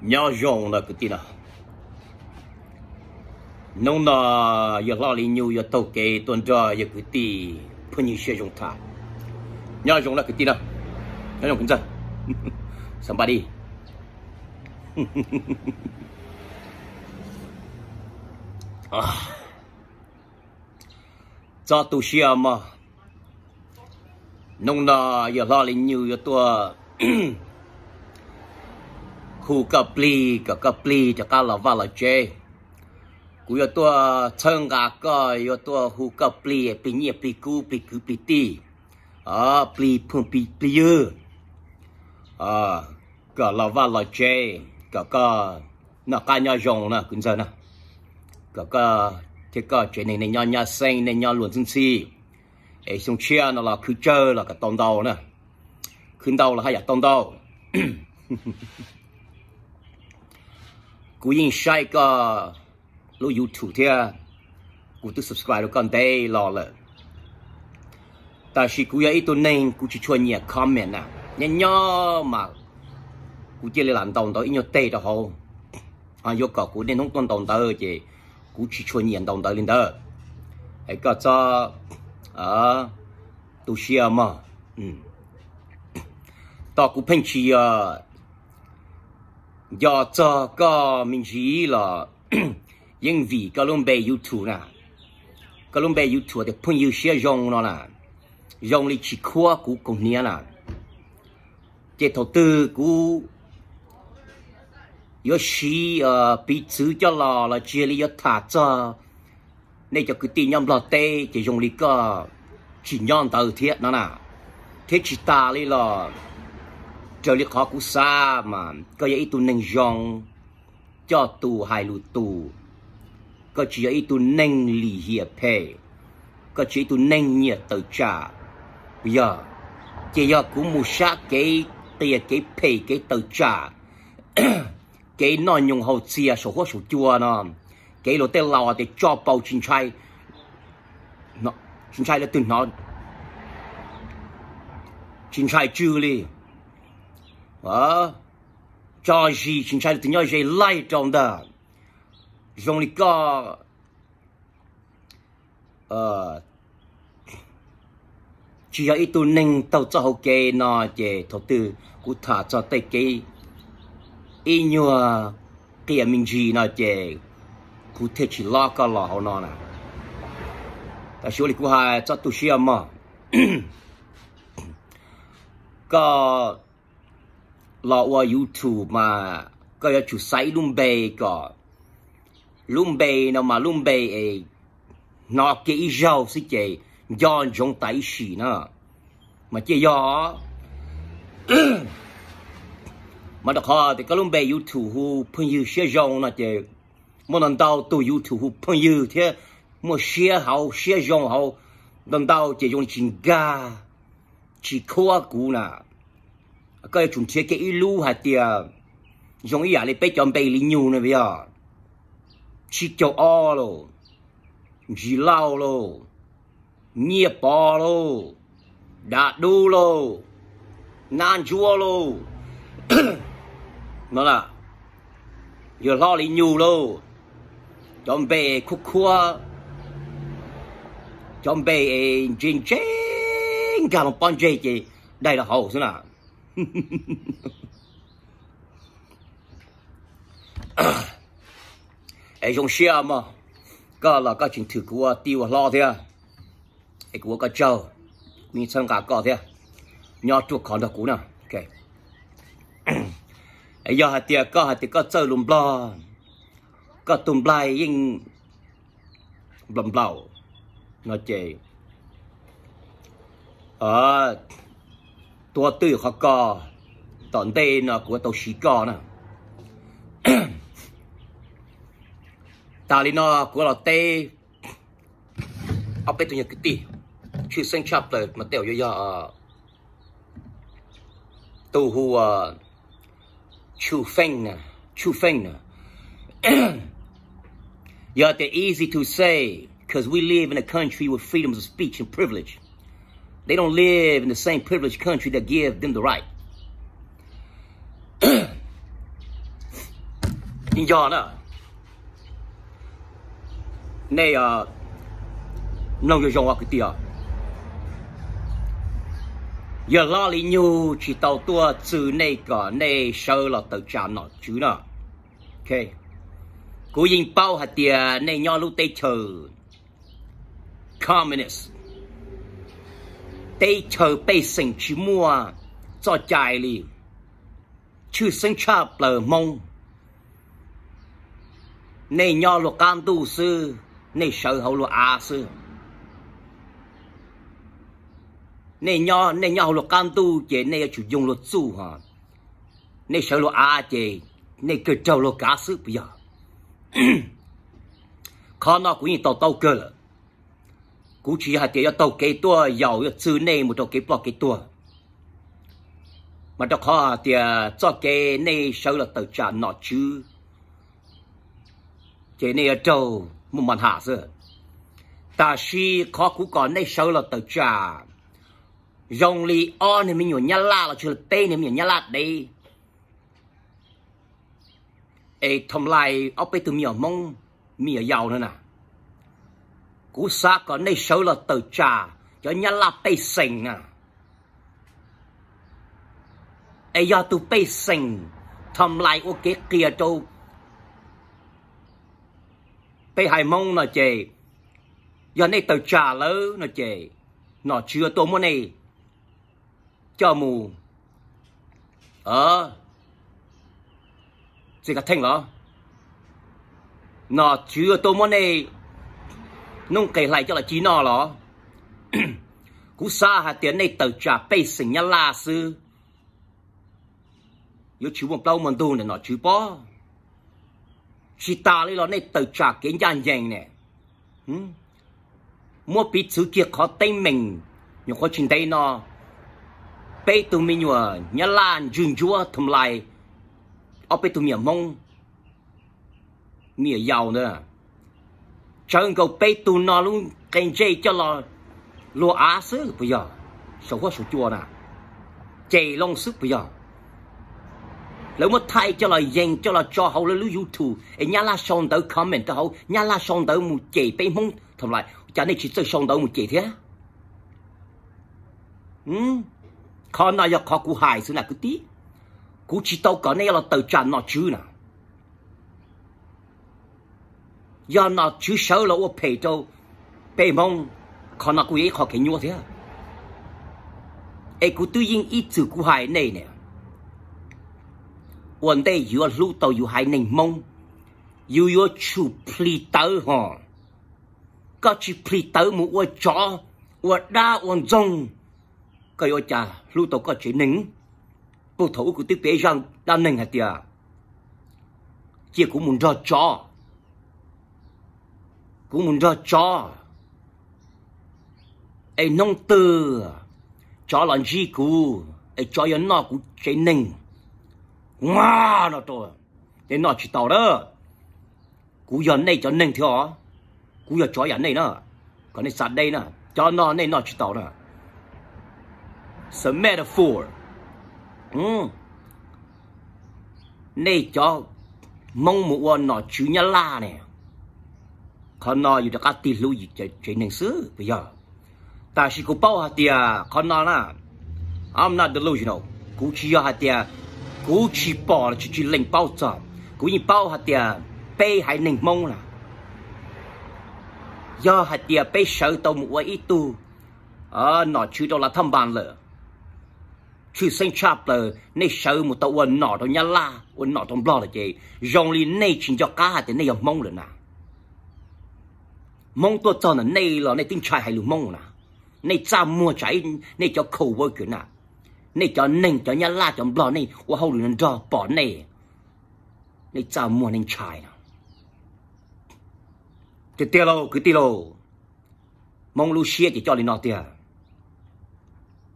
Nyob zoo na kwv tij na. Hnub no yawg Hlob Lis Nyug yuav taug kev tuaj nrog yawg kwv tij phooj ywg Siab Zoo tham. Nyob zoo na kwv tij na. Nyob zoo kwv ntxawg. Somebody. Txhob tu siab mog. Hnub no yawg Hlob Lis Nyug yuav tuaj hu koj plig kom koj plig rov qab los vaj los tsev. Kuv yuav tuaj txhawb nqa koj, yuav tuaj hu koj plig, plig nyiaj plig kub plig kwv plig tij, plig phooj plig ywg, kom los vaj los tsev, kom koj noj qab nyob zoo na kwv ntxawg na. Kom koj thiab koj tsev neeg nej nyob nyab xeeb, nej nyob luag ntxhi ntxhi, es xyoo tshiab no los khwv tsawg los kom tau ntau na. Khwv ntau los haj yam tau ntau. Kuv yeej saib koj lub YouTube thiab, kuv twb subscribe rau koj ntev los lawm. Tab sis kuv yog ib tug neeg kuv tsis tshua nyiam comment na. Nyob nyob mas kuv cia li lam ntaus ntawv ib nyuag teg rau hauv. Ho yuav kom kuv niaj hnub tuaj ntaus ntawv ces kuv tsis tshua nyiam ntaus ntawv li ntawd. Es koj txhob tu siab mog. Tos kuv pheej tsis yog nco txog koj me ntsis los yeej vim koj lub npe YouTube na. Koj lub npe YouTube tias phooj ywg Siab Zoo no na, zoo li tsis khuab kuv kaus hniav na. Ces thaum twg kuv yuav siv piv txwv coj los los tsis yog li yuav tham txog nej cov kwv tij nyob Nplog teb ces zoo li koj tsis nyob ntawd thiab no na. Thiab tsis tas li los, raws li qhov kuv xav mas koj yog ib tug neeg zoo, coj tus hais lus tus, koj tsis yog ib tug neeg lim hiam phem, koj tsis yog ib tug neeg nyiam tawm tsam. Yog, ces yog kuv mus sab kev qias kev phem kev tawm tsam, kev noj nyoos haus txias saum huab saum cua no, kev luag tej laus tias tso paus tsis ntshai, tsis ntshai leej twg hnov, tsis ntshai tsw li. Tso zis tsis ntshai leej twg nyob ze laij rau ntag. Zoo li koj tsis yog ib tug neeg taug txoj hau kev no ces thaum twg kuv tham txog tej kev ib nyuag qias me ntsis no ces kuv thiaj tsis lob koj los hauv no na. Tab sis ua li kuv hais txhob tu siab mog. Koj los ua YouTube mas koj yuav tsum xaiv ib lub npe kom lub npe no mas lub npe es hnov kiag ib zaug xwb ces nco ntsoov tas ib sim na. Mas cia yog mas rau qhov tias koj lub npe YouTube hu phooj ywg Siab Zoo no ces muaj ntau ntau tus YouTube hu phooj ywg thiab muaj siab hauv siab zoo hauv ntau ntau ces zoo li tsis nkag tsis khuab kuv na. Koj yuav tsum nrhiav kiag ib lub hais tias zoo ib yam li peb cov npe Lis Nyug no yog Tsib Caug Ob lauj, Ntsis Lauj lauj, Nyiaj Pov lauj, Dav Dub lauj, Nab Ntsuab lauj, no, Yawg Hlob Lis Nyug lauj. Cov npe khuab khuab, cov npe es ntse ntse nkag los pob ntseg ces daig rau hauv xwb na. Es zoo siab mog, koj los koj tseem thwm kuv ua tij ua hlob thiab, es kuv ua koj tsaug, kuv yeej txhawb nqa koj thiab. Nyob ruaj khov nrog kuv na. Es yog hais tias koj hais tias koj txawj lus Nplog, koj tus nplaig yeej nplaum nplaum no ces tuav twj qhov ko, tom ntej no kuv yuav tau siv koj na. Tas li no kuv los teb ob peb tug nyuag kwv tij, tshwj xeeb tshaj plaws mas tej zaum yuav yog tus hu ua Tshu Feej na, Tshu Feej na. Yog tias easy to say, 'cause we live in a country with freedoms of speech and privilege. They don't live in the same privileged country that give them the right. Tsis yog na. Nej mloog zoo zoo os kwv tij. Yawg hlob Lis Nyug tsis tau tuaj txwv nej kom nej sawv los tawm tsam nom tswv no. Kuv yeej paub hais tias nej nyob lub teb chaws communist, teb chaws pej xeem tsis muaj txoj cai li, tshwj xeeb tshaj plaws Hmoob. Nej nyob luag qab ntuj xwb, nej sawv hauv luag av xwb. Nej nyob hauv luag qab ntuj ces nej yuav tsum yoog luag txuj hos, nej sawv luag av ces nej kawg raug luag kav xwb puas yog? Qhov no kuv yeej to taub kawg lawm. Kuv tsis yog hais tias yuav taug kev tuaj yaum yuav txwv nej mus rau kev ploj kev tuag, mas rau qhov hais tias txoj kev nej sawv los tawm tsam nom tswv ces nej yuav raug muaj mos ham xwb. Tab sis qhov kuv kom nej sawv los tawm tsam zoo li ob niag me nyuam nyab laj los tsis yog peb niag me nyuam nyab laj dev es tham lais ob peb tug me nyuam Hmoob me nyuam yaus no na. Kuv xav kom nej sawv los tawm tsam cov nyab laj pej xeem na. Es yog tus pej xeem tham lais ua kev qias rau peb haiv Hmoob no ces, yog nej tawm tsam lawm no ces nom tswv tuaj muab nej coj mus txiv kav theej los, nom tswv tuaj muab nej noob qes hlais coj los ci noj los. Kuv xav hais tias nej tawm tsam pej xeem nyab laj xwb, yuav tsis muaj plaub muaj ntug ntawm nom tswv pob. Tsis tas li los nej tawm tsam kev ncaj ncees ne. Muab piv txwv kiag qhov teeb meem nyuam qhuav tsis ntev no, peb tug me nyuam nyab laj ntswg ntsuab tham lais ob peb tug me nyuam Hmoob me nyuam yaus ntawd, tsawv nkaus peb tug no lub qe ntsej coj los luag av xwb puas yog? Saum huab saum cua na, ces loo xwb puas yog? Lawv muab thaij coj los yees coj los tso hauv lawv lub YouTube es nyab laj sau ntawv comment rau hauv, nyab laj sau ntawv mus cem peb Hmoob tham lais, cas nej tsis txawj sau ntawv mus cem thiab? Qhov no yog qhov kuv hais xwb na kwv tij. Kuv tsis tau kom nej yuav los tawm tsam nom tswv na. Yog nom tswv sawv los ua phem rau peb Hmoob, qhov no kuj yog ib qho kev nyuaj thiab. Es kuv twb yeej ib txwm kuv hais nej ne, ua ntej yuav hlub tau yus haiv neeg Hmoob, yus yuav tsum plhis tawv hos. Koj tsis plhis tawv mus ua tsov, ua dab ua ntxoog, koj yuav ua cas hlub tau koj tsev neeg? Puag thaum ub kuv twb piav zaj dab neeg hais tias, cia kuv mus nrog tsov, kuv mus nrog tsov, es hnub twg tsov los ntsib kuv, es tsov yuav noj kuv tsev neeg, kuv no rau, nej noj tsis tau na. Kuv yog nej cov neeg thiab os, kuv yog tsov yam nej na, kom nej xav deb na, cov no nej noj tsis tau na. It's a metaphor. Nej cov Hmoob mus ua nom tswv Nyab Laj ne, qhov no yus rov qab tig hlub yus tsev neeg xwb puas yog? Tab sis kuv paub hais tias qhov no na, I'm not delusional, kuv tsis yog hais tias kuv tsis pom los tsis tsis lees paub txog, kuv yeej paub hais tias peb haiv neeg Hmoob na, yog hais tias peb sawv tau mus ua ib tug nom tswv rau Lav Thaj Npas lawm, tshwj xeeb tshaj plaws nej sawv mus tau ua nom rau Nyab Laj ua nom rau Nplog lawm ces zoo li nej tsis nco qab hais tias nej yog Hmoob lawm na. Hmoob tuaj txog ntawm nej los nej twb ntshai hais lus Hmoob na. Nej txaj muag tsam nej cov co-worker na, nej cov neeg cov Nyab Laj cov Nplog nej ua hauj lwm nrog pom nej, nej txaj muag nej ntshai no. Tiag tiag lauj kwv tij lauj, Hmoob lub siab ces coj li no tiag.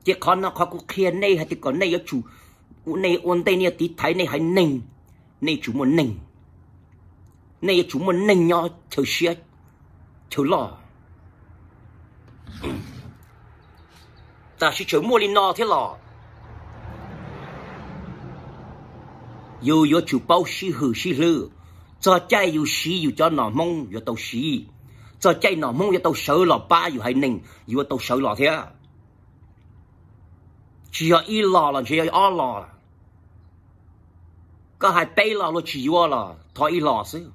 Ces qhov no qhov kuv qhia nej hais tias kom nej yuav tsum, nej ua ntej nej yuav tiv thaiv nej haiv neeg, nej yuav tsum muaj neeg, nej yuav tsum muaj neeg nyob chaw siab chaw loj. Tab sis tseem muaj li no thiab los yus yuav tsum paub sib hwm sib hlwb. Txog caij yus siv yus cov nom Hmoob yuav tau siv, txog caij nom Hmoob yuav tau sawv los pab yus haiv neeg yuav tau sawv los thiab. Tsis yog ib los los ntshe yog ob los. Koj hais peb los luag tsis yuav los thov ib los xwb.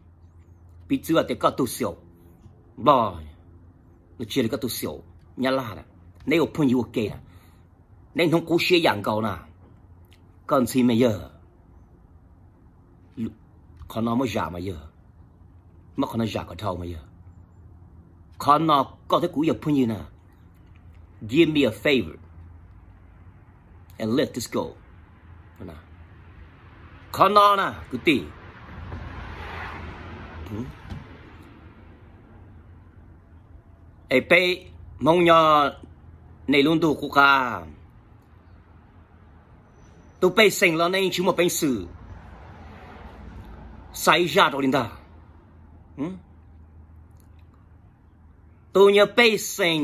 Piv txwv tias koj tus xyaum Nplog, los tsis li koj tus xyaum Nyab Laj, neb ua phooj ywg ua ke na, neb hnub qub siab yam nkaus na. Koj ntxhi mas yawg, qhov no muab zam mas yawg, muab qhov no zam kom dhau mas yawg. Qhov no koj thiab kuv yog phooj ywg na. Give me a favor and let this go. Qhov no na kwv tij, es peb Hmoob nyob nej lub ntuj qub qab, tus pej xeem los nej yeej tsis muaj peev xwm xa ib zaj rau li ntag. Tus nyuag pej xeem,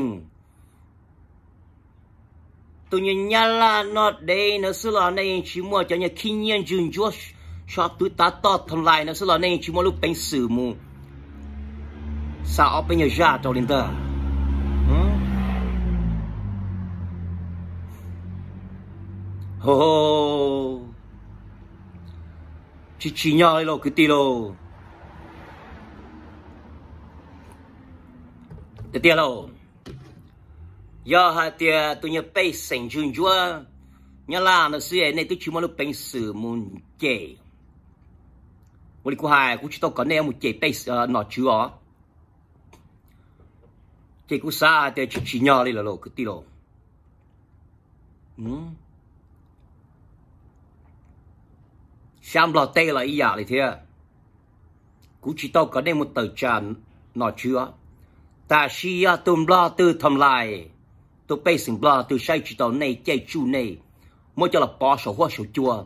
tus nyuag Nyab Laj noj dev na xwb los nej yeej tsis muaj, cov nyuag khib nyiab ntswg ntsuab so twv tav toj tham lais na xwb los nej yeej tsis muaj lub peev xwm mus xa ob peb nyuag zaj rau li ntag. Tsis tsim nyog li lauj kwv tij lauj. Tiag tiag lauj, yog hais tias tus nyuag pej xeem ntswg ntsuab Nyab Laj no xwb nej twb tsis muaj lub peev xwm mus cem. Ua li kuv hais, kuv tsis tau kom nej mus cem pej, nom tswv os. Ces kuv xav hais tias tsis tsim nyog li lawm lauj kwv tij lauj. Sab Nplog teb los ib yam li thiab. Kuv tsis tau kom nej mus tawm tsam nom tswv os. Tab sis yog tus Nplog twg tham lais, tus pej xeem Nplog twg saib tsis taus nej, caij tsuj nej, muab coj los pov saum huab saum cua,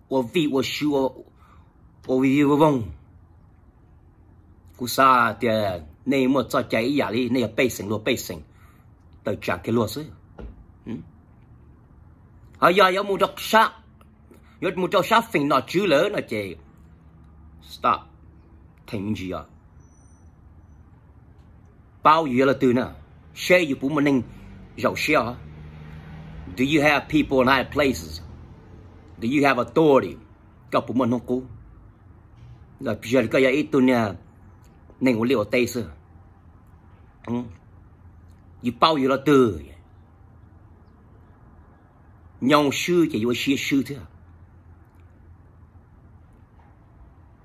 ua vij ua sw, ua vij vij voog voog. Kuv xav tias nej muaj txoj cai ib yam li nej yog pej xeem luag pej xeem, tawm tsam kiag luag xwb. Ho yog yuav mus rau sab feem nom tswv lawm no ces stop, theem me ntsis os. Paub yus yog leej twg na, seb yus puas muaj neeg zaum siab os. Do you have people in high places? Do you have authority? Koj puas muaj hnub qub? Los yog li koj yog ib tug niag neeg ua liaj ua teb xwb? Yus paub yus leej twg, nyob swb ces yuav siab swb thiab.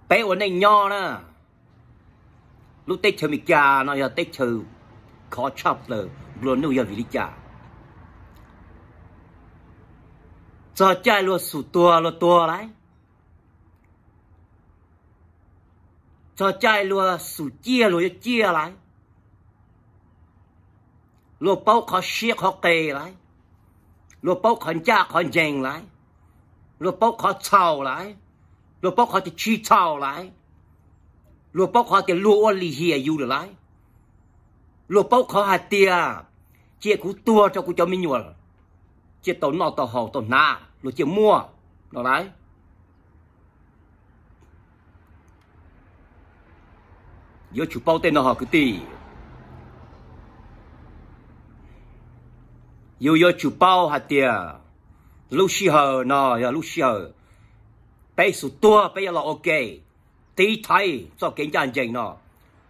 Peb ua neej nyob na, lub teb chaws Amelikas no yog teb chaws khov tshaj plaws nplua nuj, yog vim li cas? Txog caij luag xum tuag luag tuag lauj, txog caij luag xum ciaj luag yuav ciaj lauj, luag paub qhov siab qhov qes lauj, luag paub qhov ncaj qhov ncees lauj, luag paub qhov txhaum lauj, luag paub qhov tsis txhaum lauj, luag paub qhov tias luag ua lim hiam yus lawm lauj, luag paub qhov hais tias cia kuv tuag rau kuv cov me nyuam, cia tau noj tau haus tau hnav luag cia muaj no lauj. Yuav tsum paub tej no hos kwv tij. Yus yuav tsum paub hais tias lub sij hawm no yog lub sij hawm peb xum tuag peb yuav los ua ke tiv thaiv txoj kev ncaj ncees no.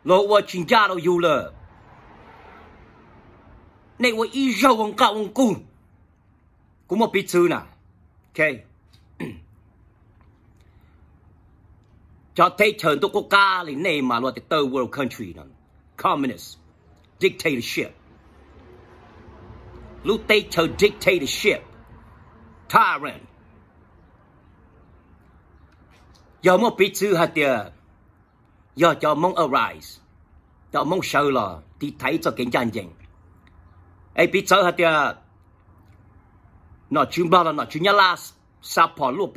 Luag ua tsis ncaj rau yus lawm, nej ua ib zaug ua nqaj ua nqug. Kuv muaj piv txwv na, cov teb chaws ntuj qub qab li nej mas luag tias third world country no, communist, dictatorship, lub teb chaws dictatorship, tyrant. Yog muaj piv txwv hais tias yog cov Hmoob arise, cov Hmoob sawv los tiv thaiv txoj kev ncaj ncees, es piv txwv hais tias nom tswv Nplog los nom tswv Nyab Laj xa phom luaj,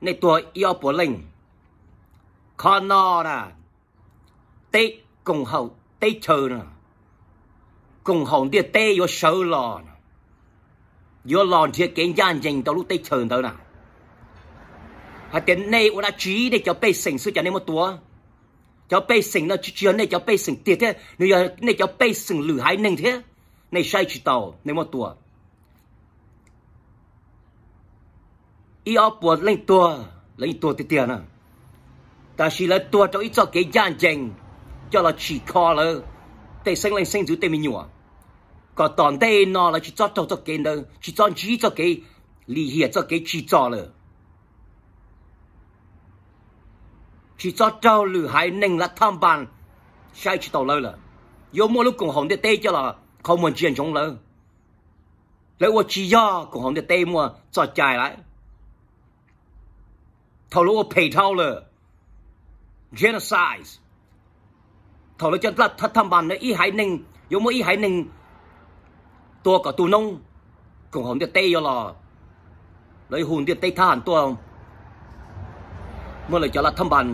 nej tuag ib ob puas leej. Qhov no na, teb koom haum teb chaws, koom haum ntiaj teb yuav sawv los, yuav los nrhiav kev ncaj ncees rau lub teb chaws ntawd na. Hais tias nej ua dab tsi, nej cov pej xeem xwb cas nej muab tua? Cov pej xeem no tsis, tsis yog nej cov pej xeem tiag thiab, nws yog nej cov pej xeem lwm haiv neeg thiab. Nej saib tsis taus, nej muab tua. Ib ob puas leej tuag, lawv yeej tuag tiag tiag na. Tab sis lawv tuag rau ib txoj kev ncaj ncees, coj los tsim kho lawv tej xeeb leej xeeb ntxwv tej me nyuam, kom tom ntej no lawv tsis txhob raug txoj kev ntawd, tsis txhob ntsib txoj kev lim hiam, txoj kev tsim txom lawm. Tsis txhob raug lwm haiv neeg lav thaj npas saib tsis taus lawv lawm. Yuav muaj lub koom haum ntiaj teb coj los qhov muag ntsia ntsoov lawv. Lawv ua tsis yog koom haum ntiaj teb muaj txoj cai lawm. Thaum lawv ua phem dhau lawm, genocide, thaum lawv cov lav thaj npas no ib haiv neeg, yuav muaj ib haiv neeg tua kom tu noob, koom haum ntiaj teb yuav los, lawv yuav hu ntiaj teb thab ham tuaj, muab lawv cov lav thaj npas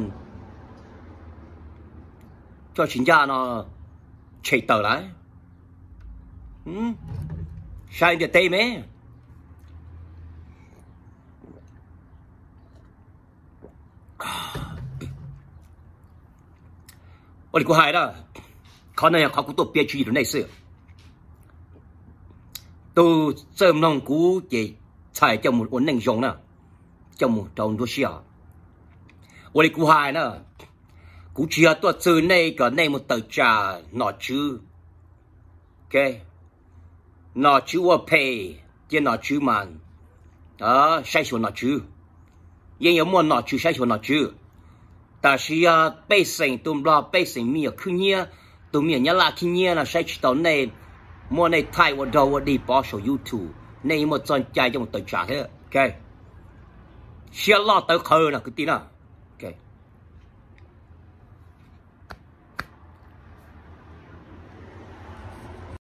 tso tsis ncaj no tshem tawm lawm. Saib ntiaj teb me. Ua li kuv hais na, qhov no yog qhov kuv tuaj piav tswv yim rau nej xwb. Tus txawj mloog kuv ces txhais coj mus ua neej zoo na, coj mus rau nruab siab. Ua li kuv hais na, kuv tsis yog tuaj txwv nej kom nej mus tawm tsam nom tswv. Nom tswv ua phem, cia nom tswv mas saib xyuas nom tswv. Yeej yuav muaj nom tswv saib xyuas nom tswv. Tab sis yog pej xeem tus Nplog, pej xeem me nyuam khwb nyiab, tus me nyuam Nyab Laj khwb nyiab no saib tsis taus nej, muab nej thaij ua dog ua dig pov saum YouTube, nej yeej muaj txoj cai coj mus tawm tsam thiab. Siab loj tawv qhawv no kwv tij na.